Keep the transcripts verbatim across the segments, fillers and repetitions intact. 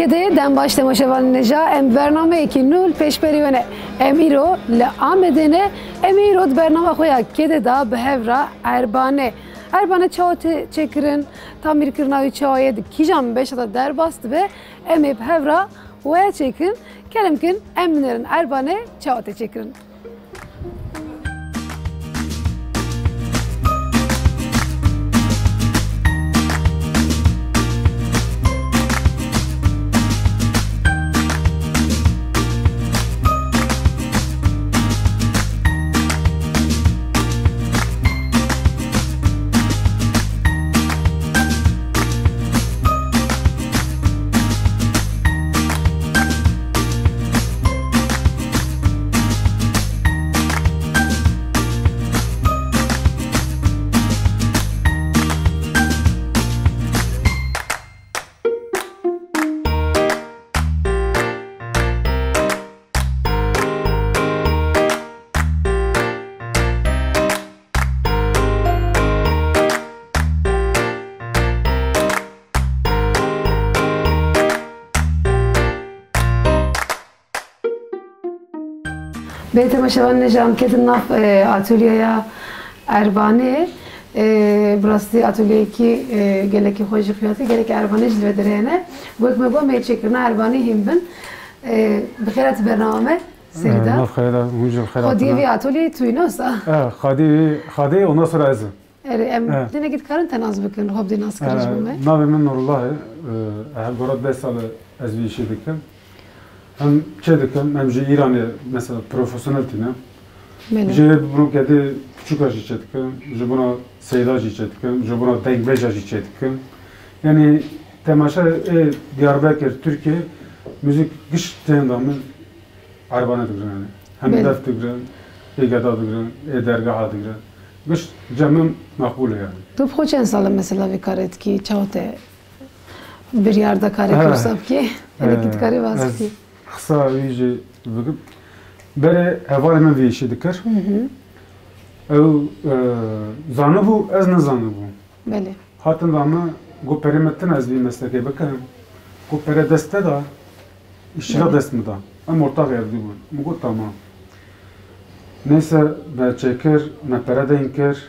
Dê dem baş temaşevanên hêja, em bernameyekî nû li pêşberî we ne. Em îro li Amedê ne, em ê îro di bernama xwe ya Kêdê de bi hev re Erbane. Erbane çawa tê çêkirin, tamîrkirina wî çawa ye, di kîjan beşa de derbas dibe, em ê bi hev re we çêkin. Kerem kin, em binêrin Erbane çawa tê çêkirin. Bê temaşevanên hêja, em ketin nav, e, atolyeya Erbanê. E, bi rastî atolyeyekî, e, gelekî xweş jî xuya dike, gelekî Erbanê jî li vê derê hene. Wek me got, em ê çêkirina Erbanê hîn bin. E, bi xêr hatî bernama me, Serî da. Nav xêra, hûn jî bi xêr hatine. Xwediyê vî atolyeyê tu yî, ne wisa? E, xwediyê vî, xwediyê ondan sonra ez im. Erê, em hinekî dikarin te nas bikin, xwe bidî naskirin ji bo me? Navê min Nurullah e. E, gora deh sal e ez vî îşê dikim. Em çê dikim, em ji Îranê mesela profesyonel tîne. Belê. Ji bo kedê piçûka jî çê dikim, ji bona seyda jî çê dikim, ji bona dengbêja jî çê dikim. Yanî temaşa ê Diyarbekir, Tirkiye, muzîk giş tênda min Erbane digirin yanî. Hem Belê. Def digirin, ê geda digirin, ê dergeha digirin. Giş cem min meqbûl e yanî. Tu bi xwe çend sal e mesela vê karê dikî? Çawa te biryar da karê He. Wisa bikî? Hinekî He. Dikarî vas bikî? Ez qisa wî jî bikim. Berê hevalê min vî îşî dikir. Hı hı. Ew, e, zanibû, ez nizanibûm. Belê. Hatin la me, got, perê me tune, ez vî meslekê bikim. Got, pere dest te da, îşçila Belê. Dest min da. Em ortaxê ev dî bûn. Min got, tamam. Neyse, me çêkir, me pere deyn kir.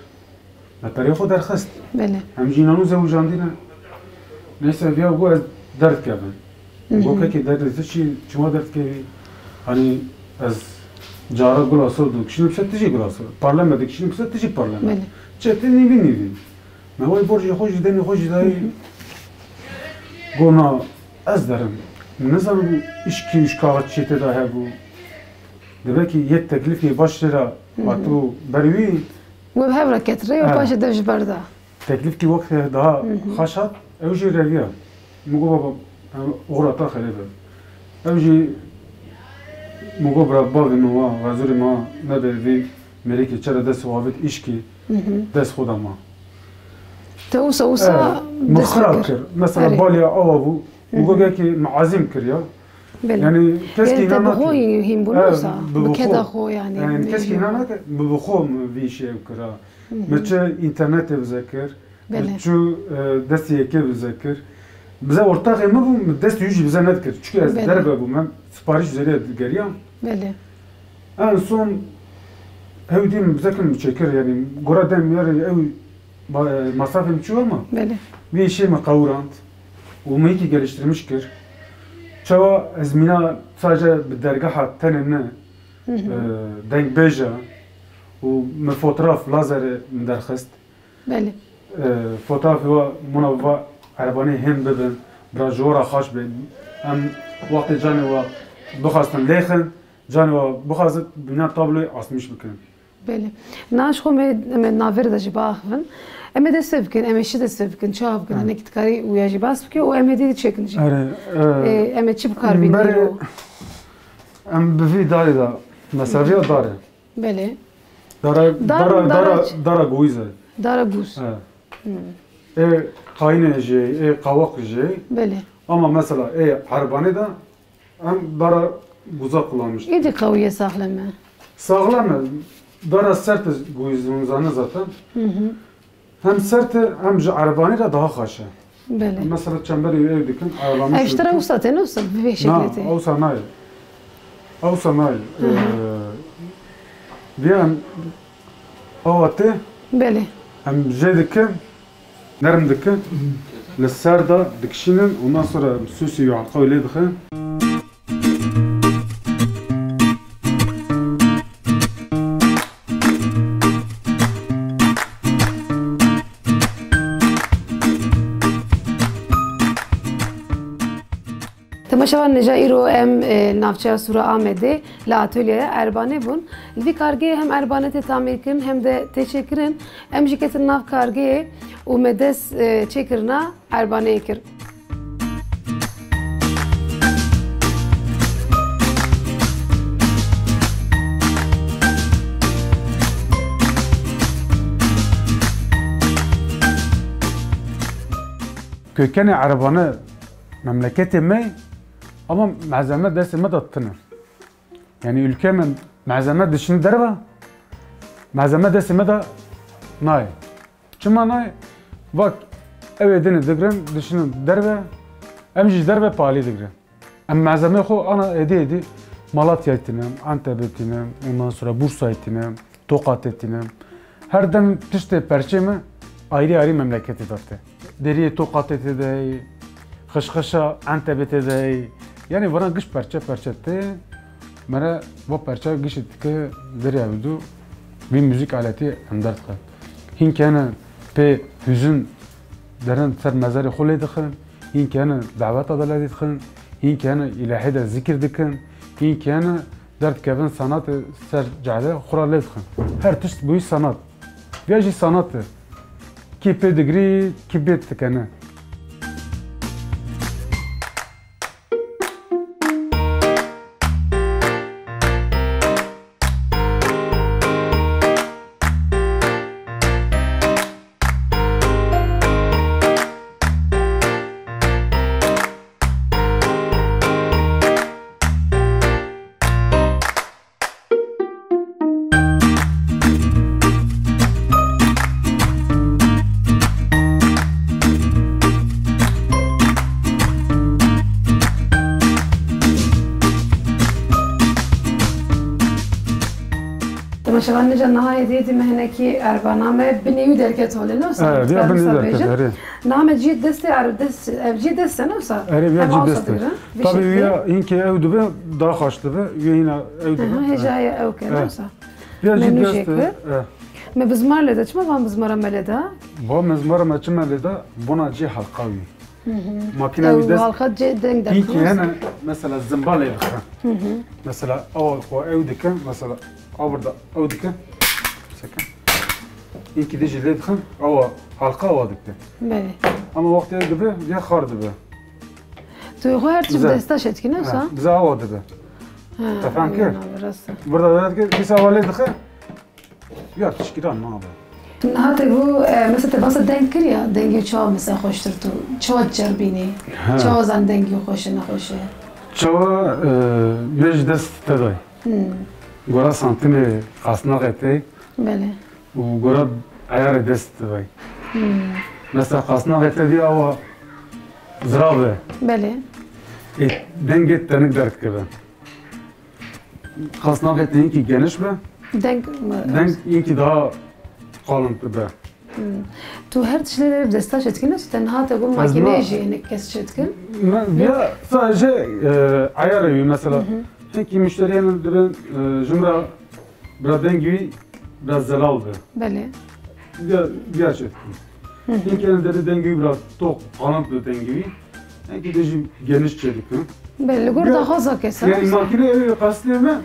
Me perê xwe derxist. Belê. Em jî înan û zewicandî ne. Neyse, viya got, ez derdikevim. Hı hı. Got, kekê derdê tu çi, çima derdikevî? Hani ez cara gula sor dikişînim ser, tu jî gula sor. Parlame dikişînim ser, tu jî parlame. Belê. Çê tu nîvî nîvî. Me wê borcê xwe jî, denê xwe jî dayî. Hı hı. Got, na, ez derim. Nizanim îşkî û kaxit çê tê de hebû. Divekî yek teklîfê baş tê de Hı hı. Hatibû ber wî. We bi hev re ket rê û He. Paşê dev ji ber da. Teklîfkî wextê daha Hı hı. Xweş hat, ew jî reviya. Min got, baba, em oxira te xerê be. Ew jî min got, bira, bavê min wa, xezûrê min wa, nebe vî mêrikê çere dest xwe avêt îşkî, Hı hı. Dest xwe da ma. Te wisa, wisa Eh, min dest xirab kir. Kir. Mesela Erê. Baliya awa bû, Hı hı. Min got, gelkî min ezîm kir ya. Belê. Yani, keskî Yani, te bi xwe hîn bûn, Evet, wisa? Bi keda xwe, yani, Yani, keskî mecbur. Nake, bi, bi xwe min vî işê ew kira. Hı hı. Me çi internetê bize kir, Belê. Me çi, e, destê yekê bize kir. Bize ortaxê min bû, min destê wî jî bize nedikir. Çünkü ez Belê. Derve bûm, em siparîş üzerê digeriyam. Belê. En son, ew dî min bize kir, min çêkir, yani, gora dem, yani, ew ba-, e, masrafê min çû ama Belê. Vî işê min qewirand û min yekî geliştirmiş kir. Çawa ez mîna sadece bi dergeha tenê ne, Hı hı. e, dengbêja û min fotoğraf lazerê min derxist. Belê. E, fotoğrafê wa muna va erebanê hên bibin, bira ji wa ra xaş bin. Em wextê canê wa bixwastin lêxin, canê wa bixwazit bîna tabloyê asmîş bikin. Belê. Na ji xwe me, em ê navêr de jî biaxivin. Em ê dest pê bikin, em ê şi dest pê bikin, çawa bikin, Ha. Hinekî dikarî û ya jî bas bike û em ê dî çêkin jî. Erê, e, Ê, em ê çi bi kar bînin berê îro? Em bi vî darê de, mesela vîya darê. Belê. Dara, Dar, dara, dara dara, ç- dara gûz e. Dara gûz. E. Hmm. Ê qayînê jî, ê qawaq jî. Belê. Ama mesela ê erbanê de Em dara guza kullanmıştık. Êdî qewî ye, saxlem e. Sağlam e. Dara sert e, guyuzunuzane zaten. Hı hı. Hem sert e, hem ji erebanî re daha xweş e. Belê. Em mesela çemberê wî ew dikin, ayarlamış Ev ji te re dikin. Wisa tê, ne wisa bi vê Na, şeklê tê? Ewsa nayê. Ewsa nayê. Hı hı. Ee, diye em awa tê, Belê. Em jê dikin, nerm dikin. Li ser de dikişînin, ondan sonra em sûsî wî halqa wî lê dixin. Temaşevan, nêja îro em, e, navçeya Sûra Amedê li atolyeya erbanê bûn. Li vî kargehê hem erbane tê tamîrkirin hem de tê çêkirin. Em jî ketin nav kargehê û me dest, e, çêkirina erbaneyê kir. Kökenê erebane memleketê me, ama malzeme destê me de tune. Yani ülke me malzeme dişini derve, malzeme destê me de nayê. Çima nayê? Vak, ew ê dinê digirin, dişinin derve, em jî ji derve palî digirin. Em malzemeyê xwe ana êdî êdî Malatyayê tînim, Entebê tînim, ondan sonra Bursayê tînim, Toqatê tînim. Her dem tiştê perçê me ayrî ayrî memleketê de tê. Deriyê Toqatê tê de, xişxişa Entebê tê de. Yani vana giş perçe perçe tê. Mere va perçe gişê dike derê ew dû vî muzîk aletî em derdixin. Hîn kene pê huzin derin ser mezarê xwe lê dixin. Hîn kene daweta de lê dixin. Hîn kene îlahê de zikir dikin. Hîn kene derdikevin sanatê ser cade xwe ra lê dixin. Her tişt bûyî sanat. Viya jî sanat e. Kî pê digirî, kî pê dikene. Temaşevan, nêca niha êdî êdî me hinekî erbana me binê wî derket holê, ne wisa? Evet, ya binê derket, erê. Niha me cihê destê, er-, dest, ev cihê dest e, ne wisa? Erê, ya cihê dest e. Tabii ya hinkê ew dibe daha xweş dibe, ya hîna ew dibe. Aha, hêjayê ew ke, ne wisa? Ya cihê dest e. Me bizmar lê de, çima van bizmara me lê de? Va mizmara me çima lê de, bona cihê halqa wî. Makîna wî dest. Halqa cihê deng de. Hinkê hene, mesela zimba lê dixin. Mesela awa xwe ew dikin, mesela awa da ew dikin. Sekin. Hinkê dî jî lê dixin, awa halqa awa dikin. Belê. Ama wextê ew dibe, ya xar dibe. Tu xwe her tişt bi desta çêdikî, ne wisa? Bize awa dibe. Te fehm kir? Rast e. Burada da dike, dîsa awa lê dixin. Ya tişkî ra nabe. Niha te got, e, mesela te basa deng kiriya, dengê çawa mesela xweştir tu? Çawa ceribînî? He. Çawa zan dengê xweş e, nexweş e? Çawa, e, vê ji dest te day. Hmm. Gora santîmê qasnaxê te. Belê. Û gora eyarê dest te day. Hmm. Mesela qasnaxê te vî awa zirav e. Belê. Ê, dengê tenik derdikibe. Qasnaxê te hinkî geniş be. Deng mi? Deng hinkî daha qalin be. Hmm. Tu her tişt lê bi desta çêdikî, ne? Tu tenha te got makîne jî hinek kes çêdikin. Me, ya sadece, e, ayarê wî mesela. Hinkî müşteriyên dibin, e, ji min re bira dengê wî biraz zelal be. Belê. Ya, ya çêdikin. Hinkî em dibin dengê wî biraz tok, qalin be dengê wî. Hinkî de jî geniş çêdikin. Belê, li gor daxwaza kes e. Yani makîne ew qasnê me,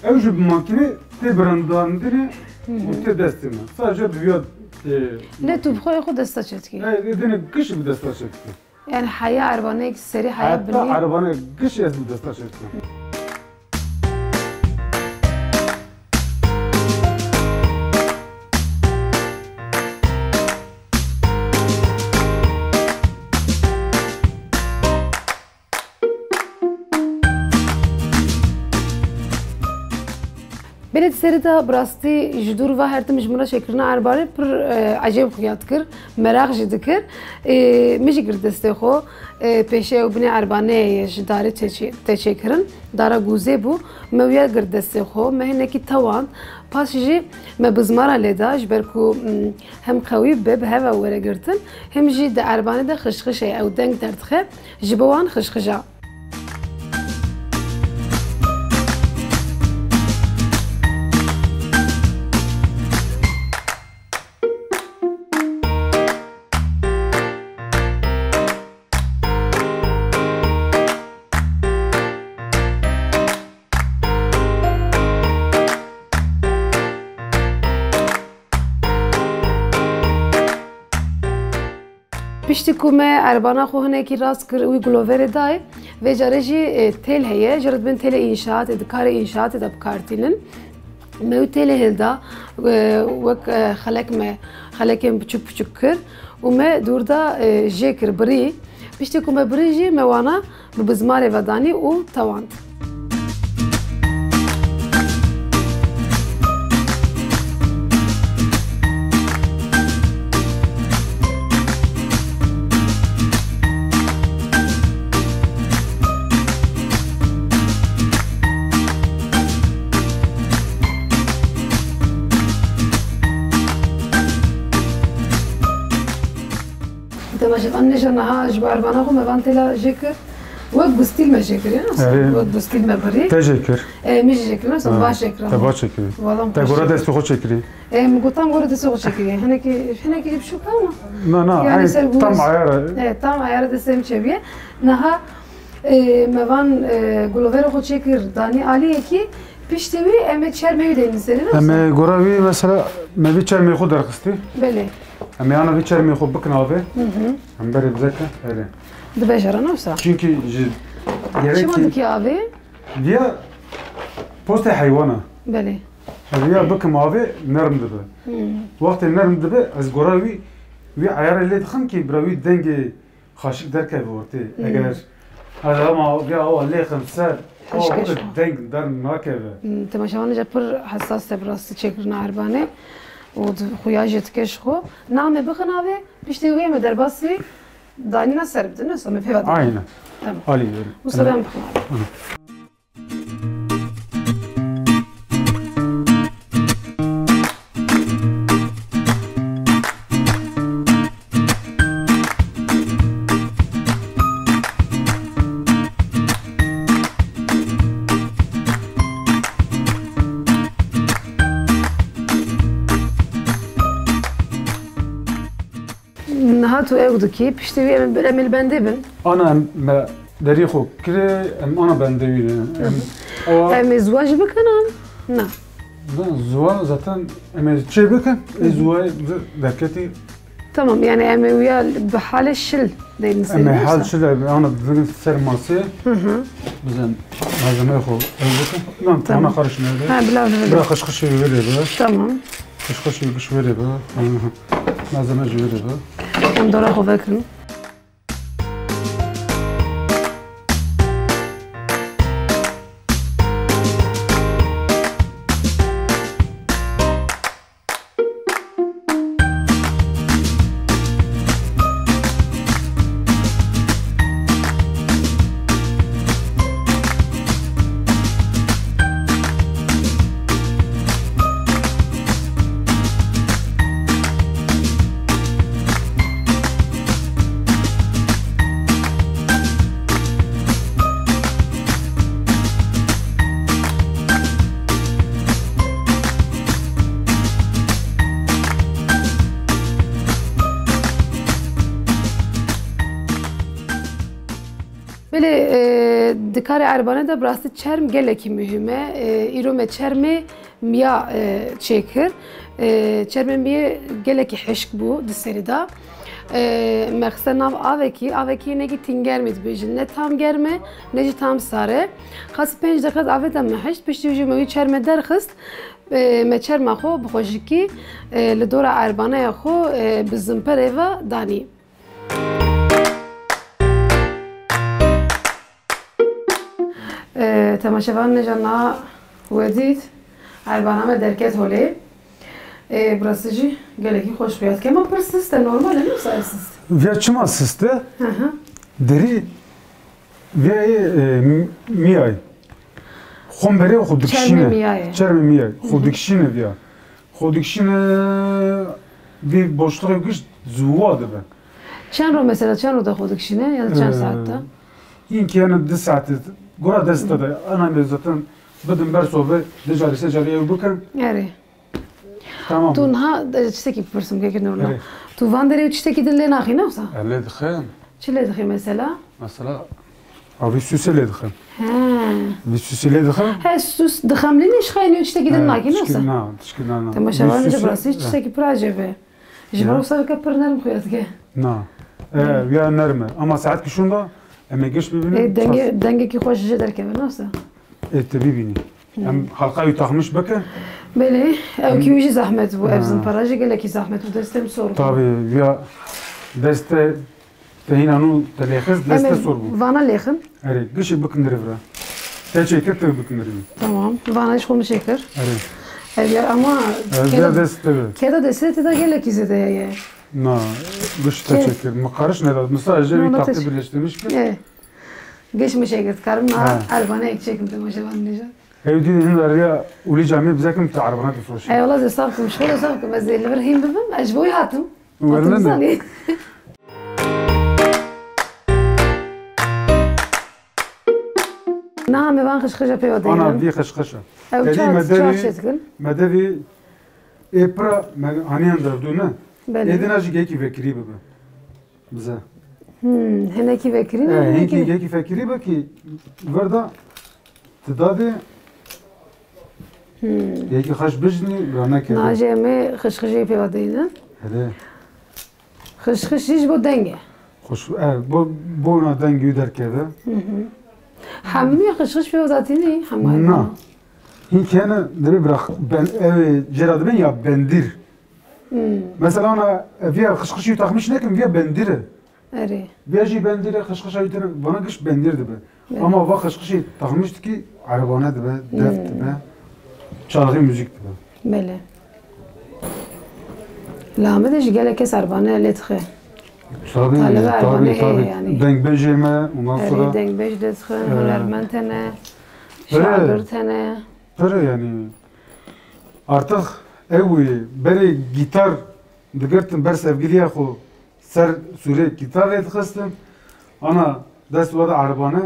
ew jî bi makîne tê birandandinê û tê destê me. Sadece bi ya tê. Lê tu bi xwe xwe desta çêdikî. Ey, lê dene giş bi desta çêdikî. Yani heya erbanek serî heya binî. Heta erbane giş ez bi desta çêdikim. Belê di serî de bi rastî ji dûr ve her tim ji min re çêkirina erbanê pir, e, ecêb xuya dikir, meraq jî dikir. E, min jî girt destê xwe, e, pêşe û binê erbaneyê ye ji darê tê çê-, tê çêkirin. Dara gûzê bû, me wiya girt destê xwe, me hinekî tewand. Paş jî me bizmara lê da, ji ber ku, mm, hem qewî be, bi hev e were girtin, hem jî di erbanê de xişxişê ew deng derdixe, ji bo wan xişxişa. Piştî ku me erbana xwe hinekî rast kir û wî guloverê dayê, vê carê jî, e, têl heye, jê re dibên têlê înşaatê, di karê înşaatê de bi kar tînin. Me wî têlê hilda, e, wek, e, xelek me, xelekên biçûk biçûk kir û me dûr da, e, jê kir, birî. Piştî ku me birî jî me wana bi bizmarê ve danî û tewand. Dema ji van nêja niha ji bo erbana xwe me van têla jê kir. Wek gustîl me jê kir, ya? Erê. Wek gustîl me birî. Te jê kir. E, min jî jê kir, nasıl? Ha. Va jê kir. Te va çekirî. Wala te gora destê xwe çekirî. E, min gotan gora destê xwe çekirî. Hinekî, hinekî jî biçûk ama. Na, na, yani ay, ser tam gûz. Ayara. E, tam ayara destê min çeviye. Niha, e, me van, e, guloverê xwe çêkir danî aliyekî. Piştî wî em ê çermê wî deynin serê, ne? Em ê gora wî mesela me vî çermê xwe derxistî. Belê. Em ê ana vî çermê xwe bikin avê. Hı hı. Em berê bizeke, erê. Dibe jara, ne wisa? Çünkü ji gerekî çima dikî avê? Viya postê heywana. Belê. Ez viya bikim avê, nerm dibe. Hmm. Wextê nerm dibe, ez gora wî, wî eyarê lê dixim ki bira wî dengê xaşik derkeve ortê. Hmm. Eger ez ama viya awa lêxim ser, awa deng dernakeve. Hmm, temaşevanê jî pir hesas e bi rastî çêkirina erbanê û di xuya jî dike ji xwe. Namê bixin avê, piştê wê me derbasî danîna ser bidin, wisa me pê ve dibin. Aynen. Tamam. Alî, alî. Wisa ben bixin avê. Hı. Niha tu ew dikî, piştî wî em, em ê li bendê bin. Ana em, me derî xwe kirê, em ana bendê wî ne. Em, Hı hı. Ewa Em ê ziwa jî bikin an? Na. Na, ziwa zaten em ê çê bikin, Hı hı. Ê ziwa derketî. Tamam, yani em ê wîya bi halê şil deynin. Em ê hal şil, em ana didin ser masê. Hı hı. Bizden malzemeyê xwe ew bikin. Lan, tamam. Ana karışmaya. Ha, bila, bila. Bira xişxişê wê lê be. Tamam. Xişxişê giş wê lê be. Malzeme jî wê lê be. Em dora xwe vekin. Belê, e, di karê erbane de bi rastî çerm gelekî muhîm e. E, îro me çermê miya, e, çêkir. E, çermê miyê gelekî hişk bû di serî de. E, me xiste nav avekî, avekî hinekî tîngermî dibêjin. Ne tam germ e, ne jî tam sar e. Qas pênc deqe di avê de me hişt, piştî wî jî me wî çermê derxist. E, me çerma xwe bi xweşikî, e, li dora erbaneya xwe, e, bi zimperê ve danî. E, temaşevanê jî niha we dît, Erbana me derket holê. Ê, bi rastî jî gelekî xweş xuya dike. Ma pir sist e, normal e, ne wisa ev sist? Viya çima sist e? Hı hı. Derî viya yê, e, m-, miyayê. Xwe berê xwe dikişîne. Çermê miyayê. Çermê miyayê. Xwe dikişîne viya. Xwe dikişîne vî boşluxê giş ziwa dibe. Çend ro mesela, çend ro de xwe dikişîne ya da çend Ee, saet de? Hinkî hene du saetê gora dest te de. Ana me zaten bidin ber sobe, du carî sê carî ew bikin. Erê. Tamam. Tu niha, e, tiştekî bipirsim, kekê Nurullah. Erê. Tu van derê tiştekî din lê naxî, ne wisa? E, lê dixin. Çi lê dixî mesela? Mesela, a vî sûsê lê dixin. He. Vî sûsê lê dixin. He, sûs dixemlînî, ji xeynî tiştekî din He, nakî, ne tişkî wisa? na, tişkî na, na. Temaşevanê Vî de sûsê, rastî he. tiştekî pira cêve. Ji Ya. ber wisa dike pir nerm xuya dike. Na. E, Hı. ya nerm e. Ama saet ki şunda, em ê giş bibînin, E, denge, ças- dengekî xweş jê derkeve, ne wisa? E, te bibînî. Hı. Em halqayı takmış bikin. Belê, ew Em- kî wî jî zehmet bû, ev Ha. zinpara jî gelekî zehmet bû, destê min sor bû. Tabii, ya deste te hîna nû te lêxist, deste Em sor bû. vana lêxin. Erê, gişê bikin derê vira. Te çêkir, te bikin derê. Tamam, vana ji xwe min çêkir. Erê. Ev ya ama Ev keda, ya dest te be. keda destê te de gelekî zêde ye. Na, giş te Kê- çêkir. Min qariş neda. Misa ez jê Na, wî na, te tahtê çê- birleştirmiş kir. Ê. Giş min çêkir. Karim na Ha. erbaneyek çêkim te maşe van nêja. Ew dî hin riya ulî camê bizekim tu erbana difroşî. Ey wala ez ê saf kim, ji xwe de saf kim. Ez ê li vir hîn bibim, ez ji bo wî hatim. Wele Hatim ne? zanî. Niha me van xişxişa pê ve Ana deyî. vî xişxişa. Ew Tedî çax, me devî, çax çêdikin. me devî ê pira me haniyan derdû ne. Belê. Ê dina jî geyekî vekirî bibe. Bize. Hmm, hinekî vekirî ne, E, hinekî hinkî ne? geyekî vekirî be ki verda ti dadê Hmm. geyekî xeş bijnî, bira nekeve. Nacê em ê xişxişê pê ve deyî ne? Hele. Xişxiş jî ji bo dengê. Xweş, e, bo-, bona dengê wî derkeve. Hı hı. Hemû xişxiş pê ve datînî, hemû Na. erbana. Hinkî hene, divê bira ben, ew ê cêra dibin ya bendîr. Hmm. Mesela ana, e, viya xişxişî taxmiş nekin, viya bendîr e. Erê. Viya jî bendîr e, xişxişa wî tine, vana giş bendîr dibe. Belê. Ama va xişxişî taxmiş dikî, erebane dibe, def Hmm. dibe, çalgî müzik dibe. Belê. Li Amedê jî gelek kes erbane lê dixe. Tabii, Talebe tabii, erbane heye tabii. yani. Dengbêjê me, ondan Erê, sonra, dengbêj lê dixe, e, hunermend hene, Öyle. şagird hene. Pir e yani. Artık ew berê gitar digirtin ber sevgiliya xwe ser sûrê gitar lê dixistin. Ana dest wada erbane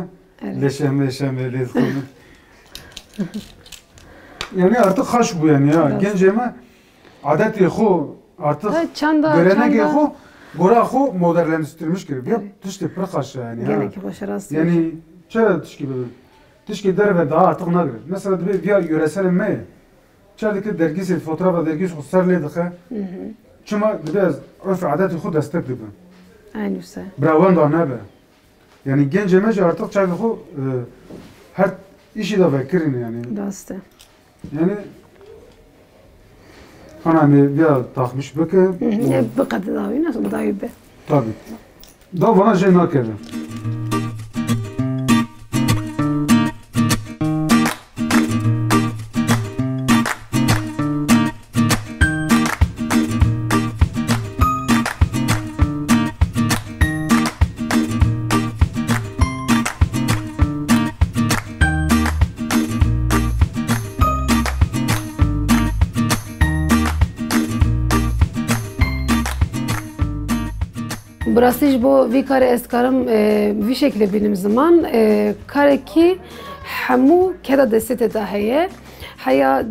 Evet. leşeme leşeme lê dixistin. Yani artık xaş bu yani ya. Biraz. Gencê me adetê xwe artık Ha, çanda, görenekê çanda. xwe gora xwe modernleştirmiş kir. Ya Evet. tiştê pir xaş e yani ha. Gelekî xweş e, rast Yani çere tişkî bibe. Tişkê derve daha artık nagire. Mesela dibe viya yöresel me ye. Çer dike dergîsê, fotoğrafa dergîs xwe ser lê dixe. Hı hı. Çima dibe ez urf adetê xwe destek dibim. Aynı wisa. Bira wenda nebe. Yani gencê me jî artık çavê xwe, e, her işî de vekirin yani. Rast e. Yani ana me viya takmiş bike. Hı hı. E, biqede dawî, nasıl dawî be? Tabii. Da vana jê nakeve. Bi rastî ji bo vî karê ez dikarim, e, vî şekilê bînim ziman. E, karekî hemû keda destê te de heye. Heya,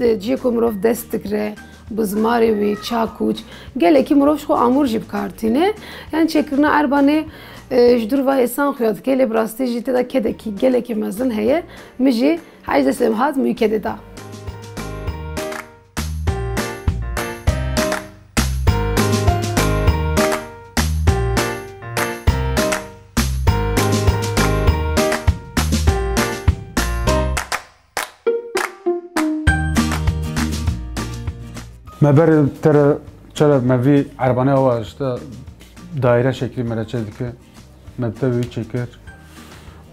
e, ciyê ku mirov dest digire, bizmarê wî, çakûç, gelekî mirov ji xwe amûr jî bi kar tîne. Yan çêkirina erbanê, e, ji dûr ve hêsan xuya dike, lê bi rastî jî tê de kedekî gelekî mezin heye. Min jî hej destê min hat, min wî kedê da. Me berê te re çere me vî erbane awa işte daire şeklî me re çê dike. Me bi te wî çêkir.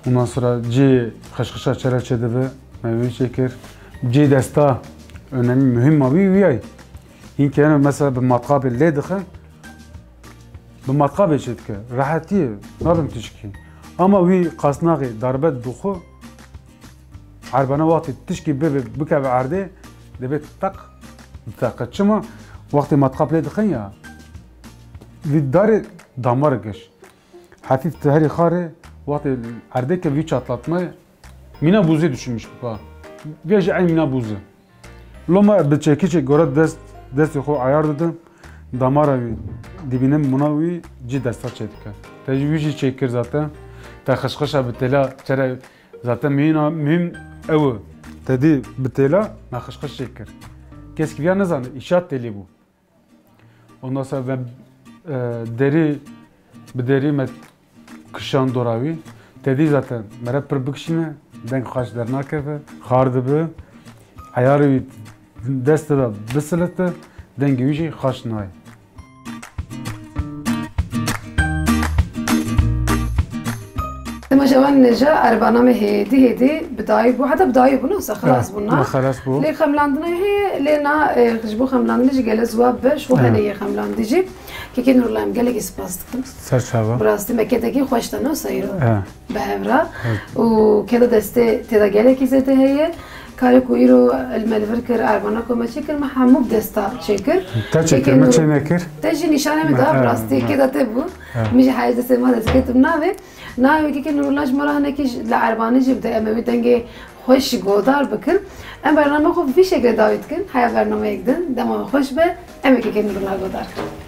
Ondan sonra cê xişxişa çere çêdibe, me wî çêkir. Cê desta Önemî, muhîma wî wî ye. Hîn kerem mesela bi matqabê lê dixin, bi matqabê çê dike. Rehetiyê, nabim tişkî. Ama wî qasnaxê darbet bi xwe, erbana wextê tişkî bibe, bikeve erdê, dibê teq, teq. Çima? Wextê matqab lê dixin ya, vî darê damar giş. Hafif teherî xarê, wextê erdê ke vî çatlatma, mîna bûzê düşünmüş bika. Vê jî eyn mîna bûzê. Loma bi çekiçê gore dest, destê xwe ayar dide. Damara wî dibîne muna wî cî desta çêdike. Te jî wî jî çêkir zaten. Te xişxişa bi têla çere zaten mîna, mîm ew. Te dî bi têla me xişxiş çêkir. Kes ki viya nezane, îşat têlê bû. Ondan sonra ben, e, derî, bi derî me kişan dora wî. Te dî zaten mere pir bikişîne, deng xaç dernakeve, xar dibi. Eyarê wî dest de bisilite, dengê wî jî xaç nayê. Dema ji wan neja erbana me hêdî hêdî bi dayî bû, heta bi dayî bû, ne wisa xilas bû, na? Xilas bû. Lê xemlandina heye, lê na, e, ji bo xemlandinê jî gele ziwab be, ji xwe hene yê xemlandî jî. Kekê Nurullah, em gelekî spas dikim. Ser çava. Bi rastî me kedekî xweş da, ne wisa îro? Bi hev re. Û keda destê tê de gelekî zêde heye. Karê ku îro li me li vir kir, erbana ku me çêkir, me hemû bi desta çêkir. Te çêkir, me çê nekir. Te jî nîşanê min da, bi rastî keda te bû. Min jî heyî destê me dest ketim navê. Navê kekê Nurullah ji me re hinekî ji, li erbanî jî bide, em ê wî dengê xweş jî godar bikin. Em bername xwe bi vî şeklê dawî dikin. Heya bernameyek din, dema we xweş be, em ê kekê Nurullah godar kin.